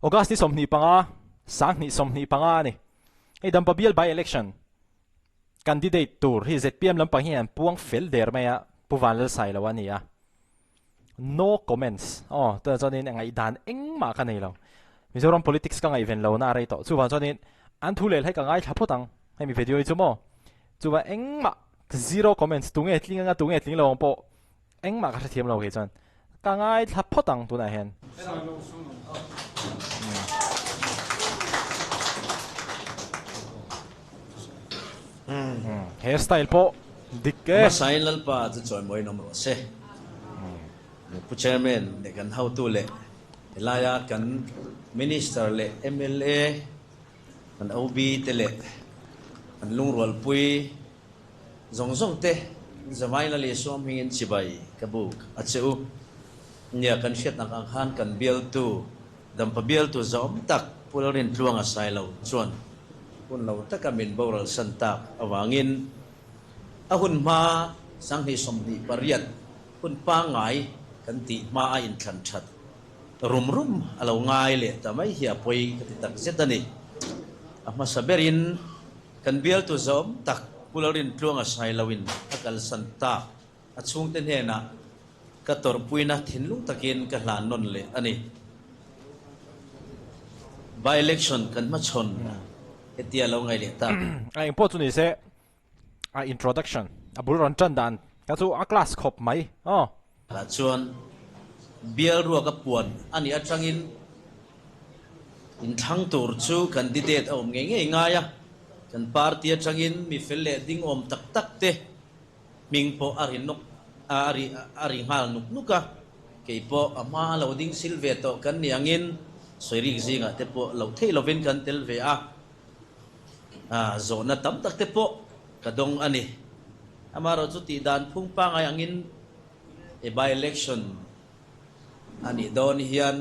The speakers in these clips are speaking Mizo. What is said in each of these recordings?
August ni 25, 2025 a ni. Hei Dampa bial by election candidate tur hi zpm lampang hian an puang fel der mai a, Pu Vanlalsailo a ni a. No comments. Aw, tunah chuanin ngaihdan engmah ka nei lo. Mizoram politics ka ngaihven lo na a rei tawh. Chuvang chuanin an thu leh hlai ka ngaithla phawt ang. Hemi video hi chu maw? Chuvang engmah zero comments tunge tling anga tunge tling lo ang pawh engmah ka hrethiam lo kei chuan. Ka ngaithla phawt ang tunah hian. Hair style pawh dik e. Hmasain Lalpa chu chawimawiin awm rawh se. Pu Chairman leh kan hotu leh helaia kan Minister leh mla, kan OB te leh kan lungrualpui zawng zawng te Zavain Lal Isua hmingin chibai ka buk a che u. Nia kan hriatnak ang khan kan bialtu Dampa bialtu zawm tak Pu Lalrintluanga Sailo chuan hun lo taka min boral san tak avangin a hun hma 2028 hun pangngai kan tih hma a inthlan that rum rum a lo ngai leh ta mai hi a pawi ka ti tak zet a ni. A hmasa berin kan bialtu zawm tak Pu Lalrintluanga Sailoin a kalsan tak A chhungte hnenah ka tawrhpuina thinlung takin ka hlan nawn leh a ni. By-election kan hmachhawn hetia lo ngaih leh tak. A engpawh chu ni se, a introduction, a bul rawn tan dan kha chu a class khawp mai aw. Tah chuan bial ruak a puan a nih atangin inthlang tur chu candidate a awm ngei ngei ngai a, kan party atangin mi fel leh ding awm tak tak te Hming pawh a ri nuk a ri a ri nghal nuk nuk a, kei pawh a hma a lo ding sil ve tawh kan ni angin sawirik zingah te pawh loh theih lovin kan tel ve a, a zawhna tam tak te pawh ka dawng a ni. Amaherawh chu tih dan phung pangai angin e by election a nih dawn hian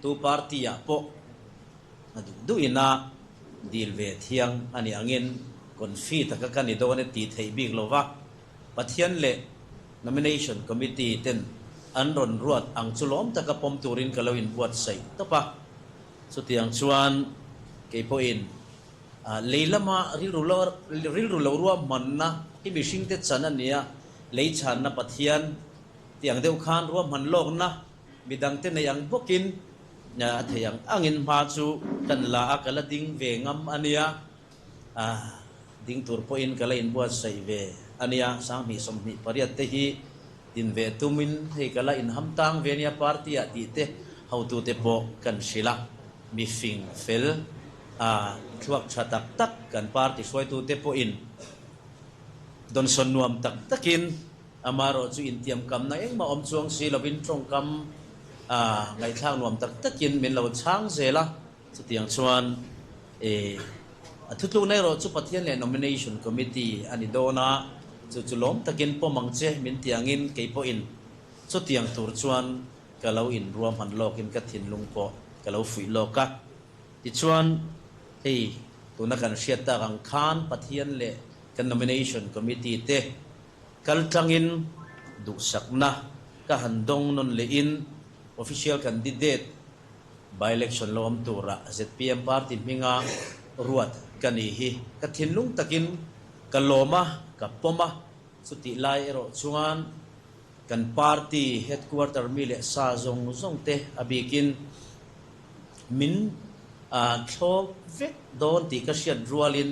tu party ah pawh a duh duh ina dil ve thiang a nih angin confi taka ka ni dawn e tih theih bik lo va, Pathian leh Nomination Committee ten an rawn ruat ang chu lawm taka pawm turin ka lo inbuatsaih tawp a. Chutiang chuan kei pawhin lei lama rilru lo rilru lo ruahmanna hi mihringte chan a nia, lei chhanna Pathian Tiang deuh khan ruahman lawkna midangte nei ang bawkin a thei ang angin hma chu kan la a, ka la ding ve ngam a nia, ding tur pawhin ka la inbuatsaih ve a nia, 2028 te hi din ve tumin hei ka la inham tang ve a nia party ah tih te hotute pawh kan hrilh a, mi fing fel thluak tha tak tak kan party hruaitute pawhin dawnsawn nuam tak takin Amaherawh chu intiamkamna engmah awm chuang si lovin tawngkam ngaihthlak nuam tak takin min lo chhang zel a, chutiang chuan a thutlukna erawh chu Pathian leh Nomination Committee a ni dawn a, chu chu lawm takin pawm ang che min ti angin kei pawhin chutiang tur chuan ka lo inruahman lawkin ka thinlung pawh ka lo fuih lawk a. Tichuan hei tuna kan hriat tak ang khan Pathian leh kan Nomination Committee te Kal tlangin duhsakna ka han dawng nawn lehin official candidate by-election lo awm tura zpm party hminga ruat ka ni hi ka thinlung takin ka lawm a, ka pawm a, chutih lai erawh chuan kan party headquarter mi leh sa zawng zawng te a bikin min thlawp vek dawn tih ka hriat rualin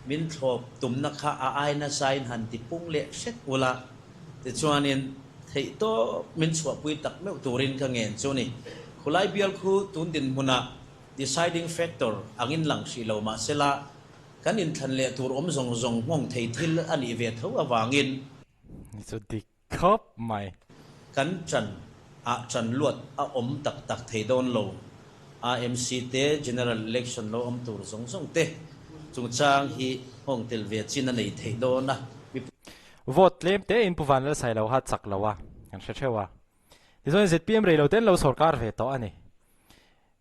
min thlawp tumna kha a ai nasain han ti pung leh hret ula, tichuanin theih tawp min chhuahpui tak meuh turin ka ngen chu ni. Khulai bial khu tun dinhmunah deciding factor angin lang hrih lo mahsela kan inthlan leh tur awm zawng zawng nghawng thei thil a nih ve tho avangin. Ni chu dik Khawp mai. Kan ṭan ah ṭan luat a awm tak tak thei dawn lo. AMC te General Election lo awm tur zawng zawng te chungchang hi nghawng tel ve chin a nei theih dawn a. Mipui. Vote tlem te in Pu Vanlalsailo kha chak lo a, kan hre theuh a. Tichuan zpm rei lo te an lo sawrkar ve tawh a ni.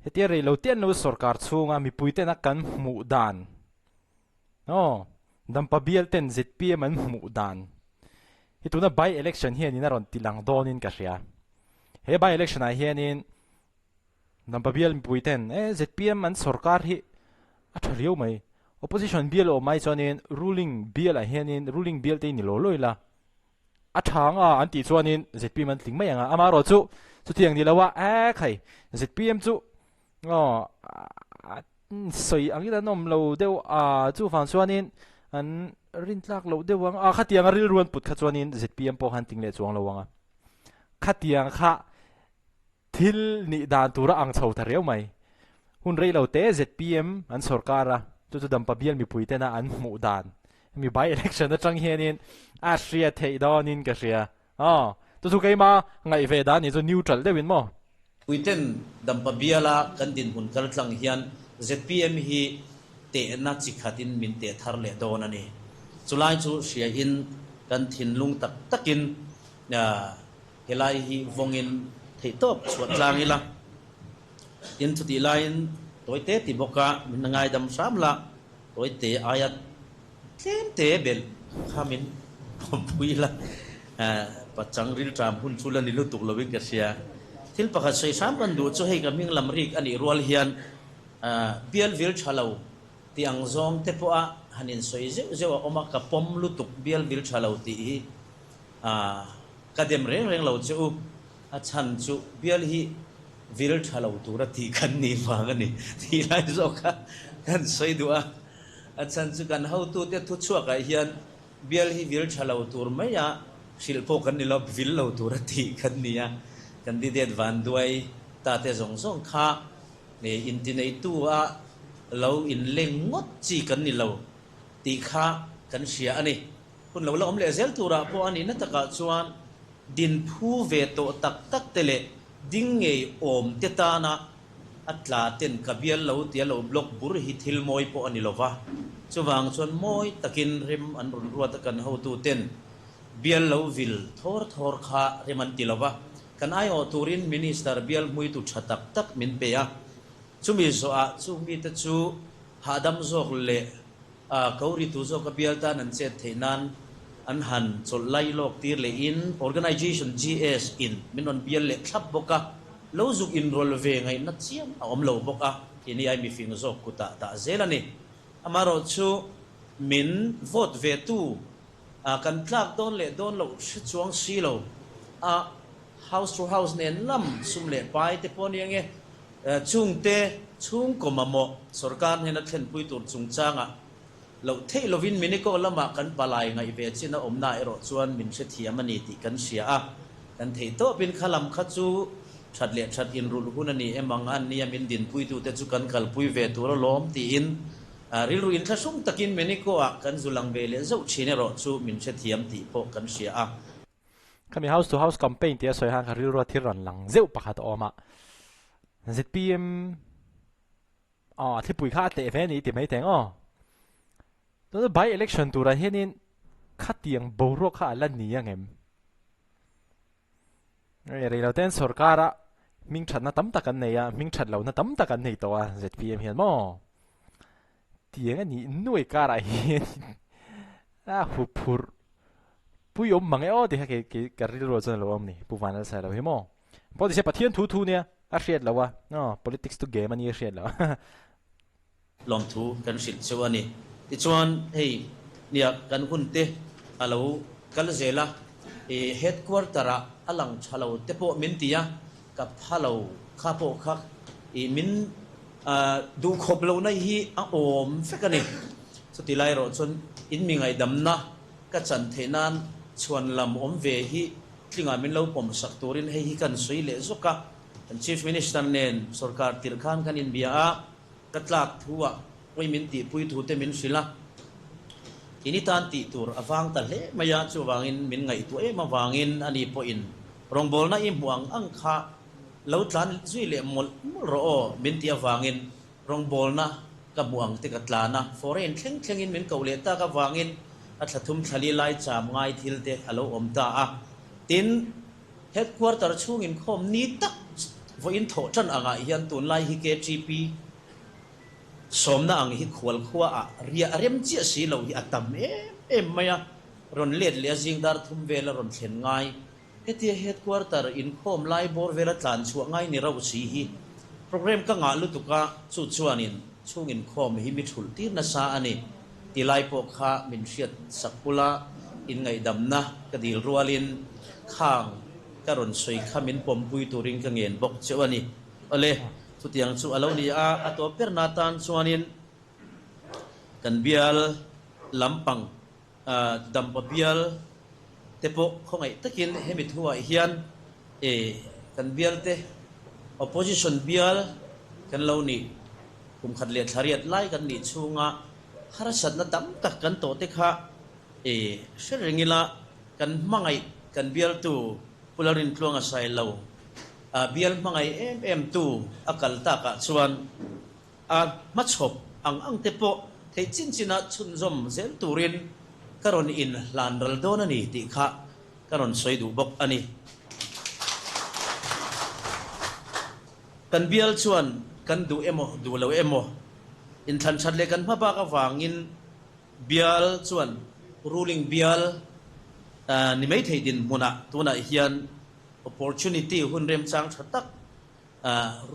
Hetia rei lo te an lo sawrkar chhunga mipui tena kan hmuh dan Aw, Dampa bial ten zpm an hmuh dan hi tuna by election hianin a rawn ti lang dawnin ka hria. He by election ah hianin Dampa bial mipui ten e zpm an sorkar hi a tha riau mai. Opposition bial awm ai chuanin ruling bial ah hianin ruling bial te hi ni law law ila a tha ang a an tih chuanin zpm an tling mai ang a. Amaherawh chu chutiang ni lo a e khai zpm chu aw sawi angin an awm lo deuh a chuvang chuanin an rintlak loh deuh ang a khatiang a rilru an put kha chuanin zpm pawh khan tling leh chuang lo ang a. Khatiang kha Thil nih dan tura ang chho ta riau mai. Hun rei lo te zpm an sorkar a, chu chu Dampa bial mipui tena an hmuh dan. Hemi by election atang hianin a hria theih dawnin ka hria. Aw, chu chu keima ngaih ve dan nih chu neutral deuhin maw? Puiten Dampa biala kan dinhmun kal tlang hian zpm hi tehna chi khatin min teh thar leh dawn a ni. Chulai chu hriain kan thinlung tak takin Helai hi vawngin theihtawp chhuah tlang ila, tin chutih laiin tawite ti bawka min ngaidam hram la, tawite aia tlemte belh kha min pawmpui ila, pachang rilṭam hun chu la ni lutuk lovin ka hria. Thil pakhat sawi hram kan duh chu hei ka hming lam rik a nih rual hian bial vil ṭha lo tih ang zawng te pawha han insawi zeuh zeuh a awm a, ka pawm lutuk bial vil ṭha lo tih hi. A, ka dem reng reng lo che u, a chhan chu bial hi vil tha lo tura tih kan nih vang a ni tih lai zawk kha kan sawi duh a. A chhan chu kan hotute thuchhuakah hian bial hi vil tha lo tur maia hrilh pawh kan ni lo, vil lo tura tih kan ni a. Candidate vanduai tate zawng zawng kha intineitu a lo inleng ngawt chi kan ni lo tih kha kan hria a ni. Hun lo la awm leh zel turah pawh a nihna takah chuan din phu ve tawh tak tak te leh ding ngei awm te tana a tla ten ka bial lo tia lo block bur hi thil mawi pawh a ni lo va. Chuvang chuan mawi takin rem an rawn ruat a kan hotu ten bial lo vil thawr thawr kha rem an ti lo va. Kan aiawh turin Minister bial hmuitu tha tak tak min pe a. Chumi zawhah chung mite chu hahdam zawk leh A ko ritu zawk a bial tan an chet theih nan an han chawlh lai lawk tir leh in Organization GS in min rawn bial leh thlap bawk a, lo zuk inrawlh ve ngaihna chiam a awm lo bawk a, keini ai mifing zawk kutah dah zel a ni. Amaherawh chu min vote ve tu a kan tlak dawn leh dawn loh hre chuang si lo a, house to house nen lam sum leh pai te pawh a ni ange. Chungte chhungkaw mamawh sorkar hnena thlenpui tur chungchangah loh theih lovin Minikaw lamah kan palai ngaih ve chin a awmna erawh chuan min hrethiam a ni tih kan hria a, kan theih tawpin kha lam kha chu that leh that inrulh hun a ni em ang a nia min dinpuitute chu kan kalpui ve tur alawm tiin rilru inthlahrung takin Minikaw-ah kan zu lang ve leh zauh thin erawh chu min hrethiam tih pawh kan hria a. Khami house to house campaign tih a sawi khan ka rilru a thil rawn lang zeuh pakhat a awm a, zpm aw a thlipui kha a tleh ve a ni ti mai teng aw. Tuna by election turah hianin khatiang boruak kha a la ni ang em? Hei rei lo ten sorkara hming thatna tam tak an nei a, hming that lohna tam tak an nei tawh a zpm hian maw? Tiang a nih nuai karah hian a huphurh pui awm mang e aw tih kha kei kei ka rilru ah chuan a lo awm ni Pu Vanlal Sailo hi maw pawh tise Pathian thu thu nia a hriat loh a aw politics chu game a nia a hriat loh a. Lawmthu kan hrilh cheu a ni. Tichuan hei nia kan hun te a lo kal zel a, i headquarter ah a lang tha lo te pawh min ti a, ka pha lo kha pawh kha i min Duhkhawp lohna hi a awm vek a ni. Chuti lai erawh chuan in mi ngaihdamna ka chan theih nan chhuan lam awm ve hi tlingah min lo pawm sak turin hei hi kan sawi leh zawk a. Kan Chief Minister nen sorkar tirh khan kan inbia a, ka tlak thu ah pawi min tihpui thu te min hrilh a. Ini tan tih tur a vang ta hle mai a, chuvangin min ngaihtuah em avangin ani pawhin rawngbawlna i hmuh ang ang kha Lo tlan zui leh mawlh mawlh rawh aw, min tih avangin rawngbawlna ka hmuh ang te ka tlan a, foreign thleng thlengin min koh leh tak avangin a thla thum thlali lai cham ngai thil te a lo awm ta a. Tin, headquarter chhung inkhawm ni tak vawiin thawh tan angah hian tunlai hi KTP sawmna ang hi khual khua ah riah rem chiah si lo hi a tam em em mai a, rawn let leh a zing dar thum vel a rawn thlen ngai. Hetia headquarter inkhawm lai bawr vela tlan chhuah ngai ni rauh si hi Programme ka ngah lutuk a, chu chuanin chhung inkhawm hi mi thulh tir nasa a ni. Ti lai pawh kha min hriat sak ula, inngaihdamna ka dil rualin khang ka rawn sawi kha min pawmpui turin ka ngen bawk cheu a ni. Awle, chutiang chu a lo ni a, a tawp berna tan chuanin kan bial lampang Dampa bial te pawh khawngaih takin hemi thuah hian kan bial te opposition bial kan lo nih kum khat leh thla riat lai kan nih chhunga harsatna tam tak kan tawh te kha hre reng ila kan hmangaih kan bialtu Pu Lalrintluanga Sailo bial hmangaih em em tu a kal takah chuan A hmachhawp ang ang te pawh theih chin chin a chhunzawm zel turin ka rawn in hlan ral dawn a ni tih kha ka rawn sawi duh bawk a ni. Kan bial chuan kan duh emaw duh lo emaw inthlan that leh kan hma bak avangin bial chuan ruling bial ni mai thei dinhmunah tunah hian opportunity hun remchang tha tak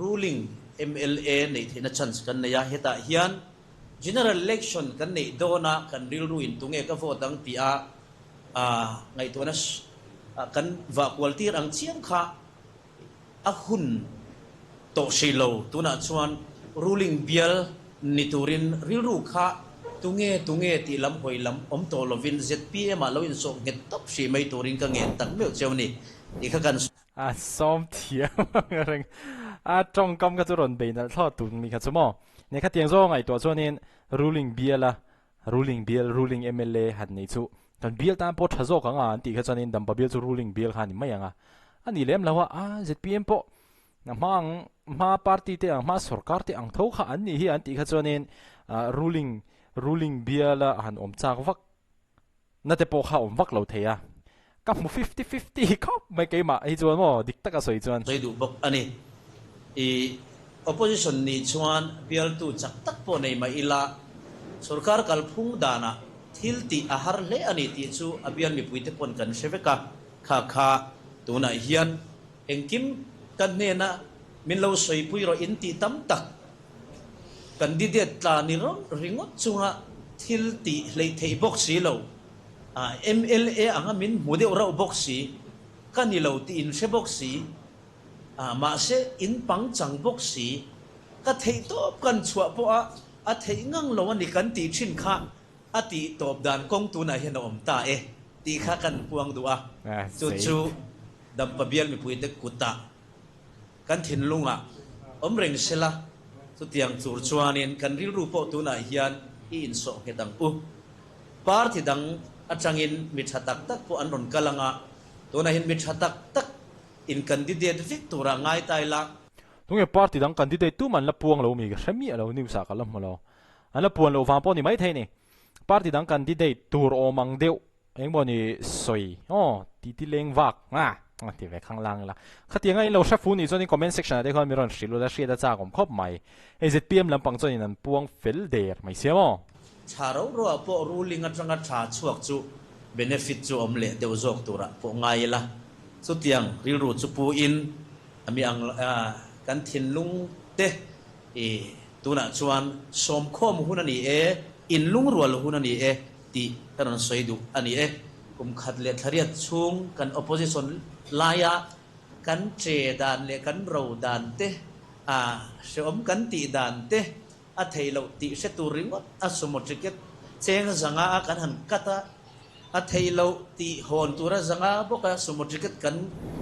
Ruling mla neih theihna chance kan nei a, hetah hian General Election kan neih dawna kan rilru in tunge ka vote ang tih a ngaihtuahna kan vah kual tir ang chiam kha a hun tawh hrih lo. Tunah chuan ruling bial ni turin rilru kha tunge tunge tih lam hawi lam awm tawh lovin zpm ah lo insawh nghet tawp hrih mai turin ka ngen tak meuh cheu ni tih kha kan A sawm thiam ang reng. A tawngkam kha chu rawn bei nalh thlawt tur ni kha chu maw. Nia khatiang zawng ngaihtuah chuanin ruling bial a ruling bial ruling mla han nei chu kan bial tan pawh tha zawk ang a an tih kha chuanin Dampa bial chu ruling bial kha a ni mai ang a. A ni lem lo a, a zpm pawh a hma ang hma party te ang hma sorkar te ang tho kha an nih hi an tih kha chuanin ruling ruling bial a han awm chak vak Na te pawh kha awm vak lo thei a, ka hmu fifty fifty khawp mai keimah hi chuan maw dik taka sawi chuan. Sawi duh bawk a ni. I opposition nih chuan bialtu chak tak pawh nei mah ila, sorkar kalphung danah thil tih a har hle a ni tih chu a bial mipuite pawn kan hre vek a, kha kha tunah hian engkim ka hnena min lo sawipui rawh in tih tam tak Candidate tla ni ringawt chunga thil tih hleih theih bawk si lo, mla anga min hmu deuh rauh bawk si, ka ni lo tih in hre bawk si, mahse in pangchang bawk si, ka theih tawp kan chhuah pawha a theih ngang lo a ni kan tih thin kha a tih tawp dan kawng tunah hian a awm ta e tih kha kan puang duh a, chu chu Dampa bial mipuite kutah Kan thinlungah awm reng sela, chutiang tur chuanin kan rilru pawh tunah hian i insawh nghet ang u. Party dang atangin mi tha tak tak pawh an rawn kal anga, tunah hian mi tha tak tak in candidate vek turah ngai ta ila. Tunge party dang candidate tum an la puang lo mi ka hre miah lo, news ah ka la hmu lo. An la puan loh vang pawh ni maithei ni. Party dang candidate tur awm ang deuh Engmaw ni sawi aw ti ti leng vak a a ti ve khang lang ila. Khatiang a in lo hre fu nih chuan in comment section ah te khuan mi rawn hrilh ula hriat a chak awm khawp mai. Hei zpm lampang chuan in an puang fel der mai sia maw. Tha ro ro ah pawh ruling atanga tha chhuak chu benefit chu awm leh deuh zawk turah pawh ngai ila. Chutiang rilru chu pu in a mi ang kan thinlung te i tunah chuan sawmkhawm hun a ni e, inlungrual hun a ni e. Tih ka rawn sawi duh a ni e. Kum khat leh thlariat chhung kan opposition laia kan che dan leh kan ro dan te, a hreawm kan tih dan te a theih loh tih hre tur ringawt a sumo ticket cheng zanga a kan han cut a, a theih loh tih hawn tura zanga bawka sumo ticket kan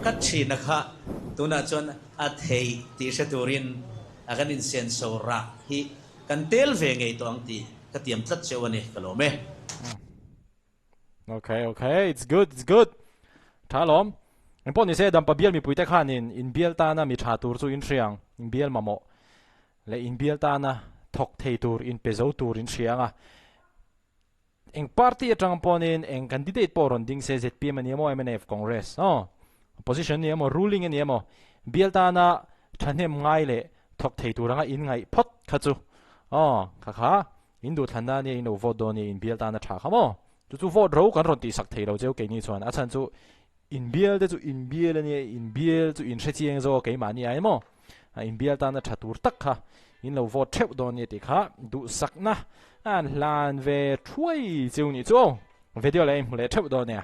cut thin a kha tunah chuan a theih tih hre turin a kan insenso rah hi kan tel ve ngei tawh ang tih Ka tiam tlat cheu a ni, ka lawm e. Okay, okay, it's good, it's good. Tha lawm. Engpawh nise Dampa bial mipuite khanin in bial tana mi tha tur chu in hriang, in bial mamawh leh in bial tana thawk thei tur, in pe zo tur in hria anga. Eng party atang pawhin eng candidate pawh rawn ding se zpm a ni emaw mnf, Congress, aw, opposition a ni emaw, ruling a ni emaw, bial tana thahnem ngai leh thawk thei tur anga in ngaih phawt kha chu Aw, kha kha, in duhthlanna ania in lo vote dawn nia, in bial tan a tha kha maw? Chu chu vote ro kan rawn tihsak thei lo cheu keini chuan, a chhan chu in bial te chu in bial ania, in bial chu in hre chiang zawk keimahni ai maw? Inbial tana tha tur tak kha in lo vote theuh dawn nia tih kha duhsakna an hlan ve thuai chiu nih chu aw. Video leh a inhmu leh theuh dawn nia.